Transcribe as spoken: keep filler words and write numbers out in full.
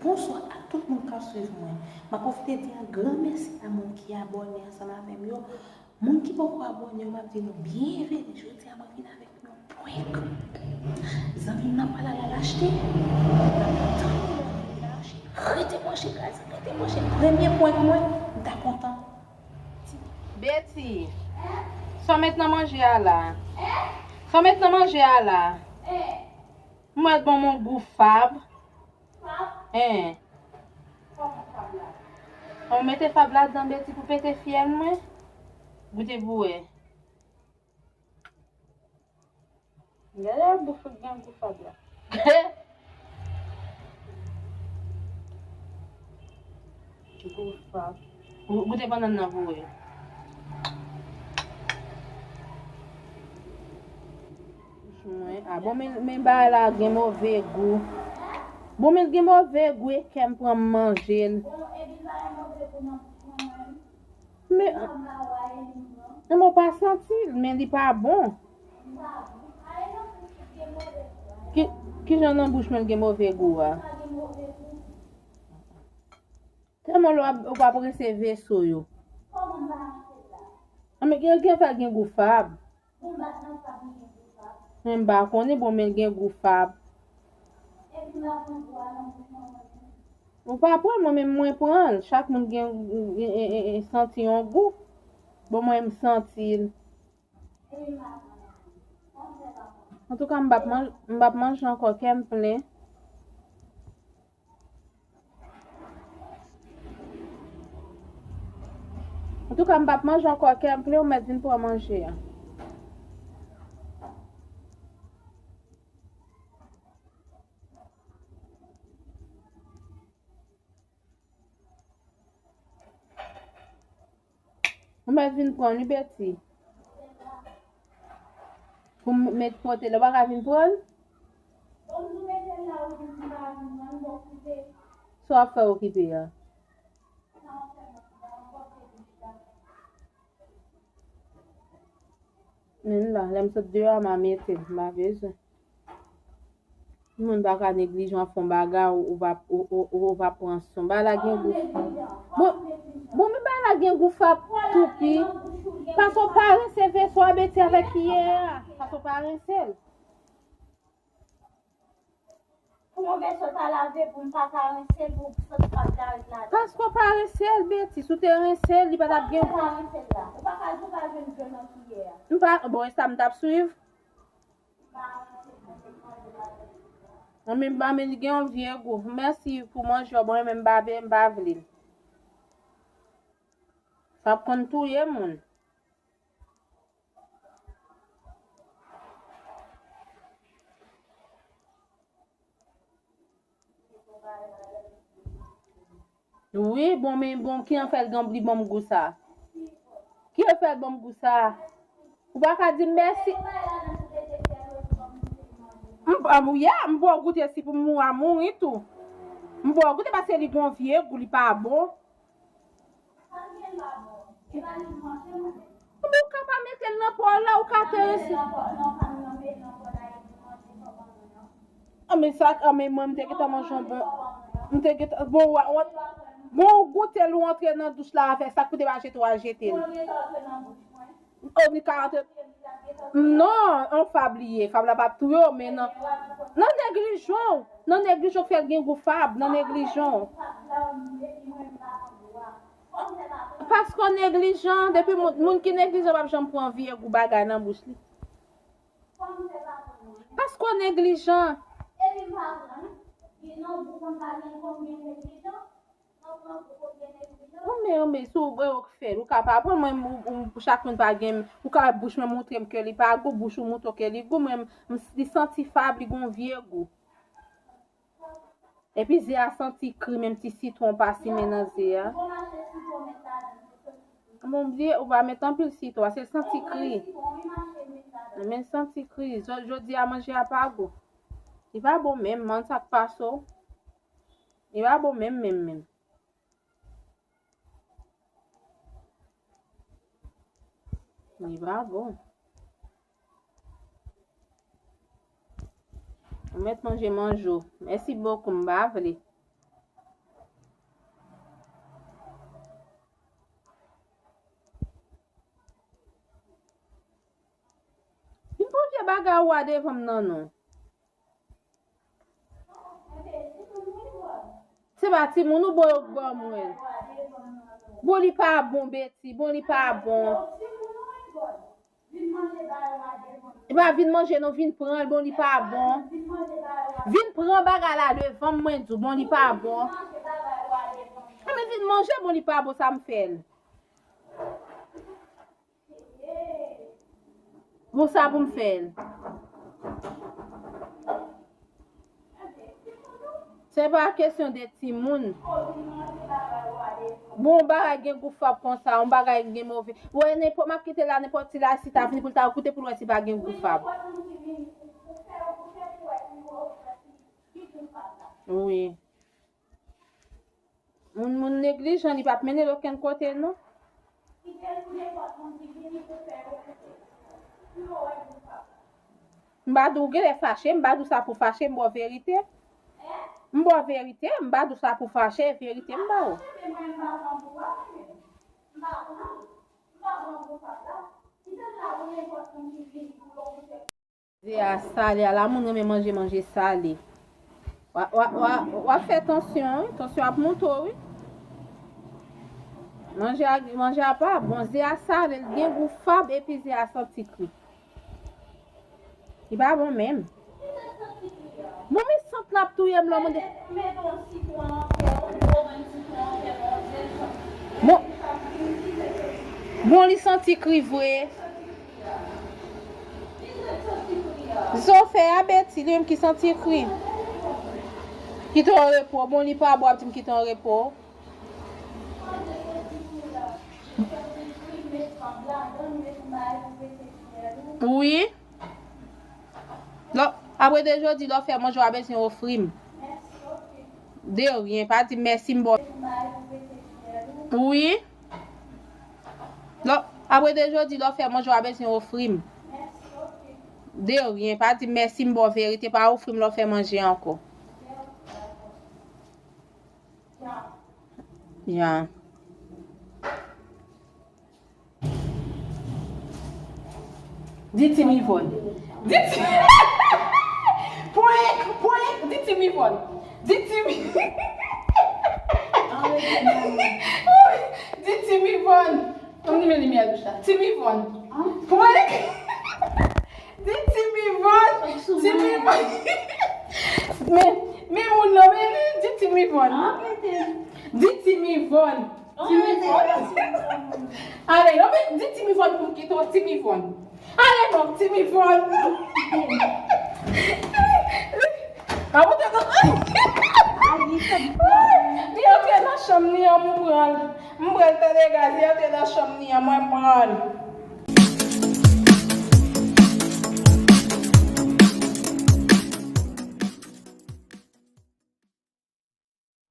Bonswa a tout moun k ap swiv mwen. M ap pwofite di yon gran mèsi a moun ki abòne ansanm avè m yo. Moun ki poko abòne yo, m ap di nou byenveni. Jodi a, mwen vin avèk yon prank. Zanmi m nan pa la, l al achte. L ap tann ou lè w vini achte. Rete branche, guys, rete branche. Premye prank mwen, m ta kontan. Betty, sa w met nan manje a la? Sa w met nan manje a la? M wè l ban m yon gou fab. Fab? Hein. Kòman fab la? Ou mete fab ladan, Betty, pou pete fyèl mwen? Goute pou wè. Gade bouch ou gen gou fab la. Gou fab. Gou-, goute bannann nan pou wè. Mwen, a bon, men, men bagay la gen move gou. Bon, men gen move gou, e kè m pran m manje l. Men, men mwen pa santi l, men li pa bon. Ki, kijan nan bouch mwen gen move gou a? Tèlman lè w ap, w ap rense veso yo. Anben, gen, gen fè gen gou fab. Men m pa konnen, bon, men gen gou fab. Ou pa pran l, mwen menm mwen pran l. Chak moun gen, gen, gen, gen, gen santi yon gou. Bon, mwen m santi l. Antouka, m p ap manj-, m p ap manje ankò, kè m plen. Antouka, m p ap manje ankò, kè m plen, ou mèt vin pran manje a. Ou mèt vin pran li, Betty. Pou m met pote la, ou pa ka vin pran l? Sa w ap fè okipe a? Men la, lè m sot deyò a, m a mete l, m pa bezwen. Moun pa ka neglijan fè yon bagay, ou, ou pa, ou, ou, ou pa pran swen. Bagay la gen gou. Bon, bon, men bagay la gen gou fab toupi. Paske w pa rense veso a, Betty, avèk kiyè a. Paske w pa rense l. Pou yon veso ta lave, pou m pa ka rense l, pou sot fab la ret ladan. Paske w pa rense l, Betty. Si w te rense l, li pa t ap gen gou. Ou pa ka di w pa jwenn dlo nan kiyè a. M pa, bon, e sa m t ap swiv. Mwen menm, mwen menm, li gen yon vye gou. Mèsi pou manje w, mwen menm, m pa vle, m pa vle l. Sa ap konn touye moun. Wi, bon, men bon, ki an fè l gen, li ban m gou sa? Ki an fè l ban m gou sa? Ou pa ka di m mèsi? M, m, ya, m pral goute si pou m mouri, a mouri tou. M pral goute paske li gon vye gou, li pa bon. Ou ka pa mete l nan po la, ou ka te resi. Anben sa, anben mwen, m te gentan manje yon bon, m te gentan, bon, wa, wa, bon, ou goute l, ou antre nan douch la avè sa, koute pa jete, w al jete l. O, li ka antre. Non, yon fab li ye. Fab la p ap touye w, men nan, nan neglijan w. Nan neglijan w k fè l gen gou fab, nan neglijan w. Paske w neglijan, depi moun, moun ki neglijan p ap janm pran vye gou bagay nan bouch li. Paske w neglijan. Anben, anben, si w wè w k fè l, ou ka pa pran, mwen, ou, ou, chak moun pa gen, ou ka wè bouch mwen montre m ke li pa gou, bouch ou montre w ke li gou, mwen, m, li santi fab, li gon vye gou. Epi ze a santi kri, menm ti sitwon pa simen nan ze a. Bon, bliye, ou pa met anpil sitwon, se santi kri. Men santi kri. Jò-, jodi a manje a pa gou. Li pa bon menm, man, sa k pase w? Li pa bon menm, menm, menm. Li pa bon. Ou mèt manje, manje w. Mèsi bokou, m pa vle. Bagay ou a devan m nan non. Se pa timoun ou bo yo k ban mwen. Bon, li pa bon, Betty. Bon, li pa bon. Li pa vin manje non, vin pran l, bon, li pa bon. Vin pran bagay la devan m, mwen di w, bon, li pa bon. Anben vin manje, bon, li pa bon, sa m fè l. Bon, sa pou m fè l. Se pa kesyon de timoun. Bon, bagay gen gou fab konsa, yon bagay gen move. Wè, nenpòt, m ap kite la, nenpòt ti la, si ta vini pou l ta koute pou l wè si pa gen gou fab. Wi. Moun, moun neglijan, li p ap mennen l okenn kote, non. M pa di w genlè fache, m pa di w sa pou fache, m ba w verite. M ba w verite, m pa di w sa pou fache, verite m ba w. Ze a sale, ala moun renmen manje manje sale. W a, w a, w a, w a fè tansyon, wi. Tansyon ap monte w, wi. Manje a, manje a pa bon. Ze a sale, l gen gou fab epi ze a santi kri. Li pa bon menm. Bon, men sant la ap touye m la, mande. Bon, bon, li santi kri vre. Zofè a Beti, li menm ki santi kri. Kite w an repo. Bon, li pa bon, ap di m kite w an repo. Wi. Lò, apre de jodi, lò fè manje, w a bezwen ofri m. De rien, pa di mèsi, m ba w. Wi. Lò, apre de jodi, lò fè manje, w a bezwen ofri m. De rien, pa di mèsi, m ba w verite, pa ofri m lò fè manje ankò. Ya. Di Tim Ivòn. Di Tim. Prank, prank. Di Tim Ivòn. Di Tim. Di Tim Ivòn. Ann limen limyè douch la. Tim Ivòn. Prank. Di Tim Ivòn. Tim Ivòn. Men, men moun nan, men li, di Tim Ivòn. Di Tim Ivòn. Tim Ivòn. Ale, non, men di Tim Ivòn pou m kite w, Tim Ivòn. Ale non, Tim Ivòn. Li antre nan chanm li an, m pran l. M pran l tande gaz, li antre nan chanm li an, mwen pran l.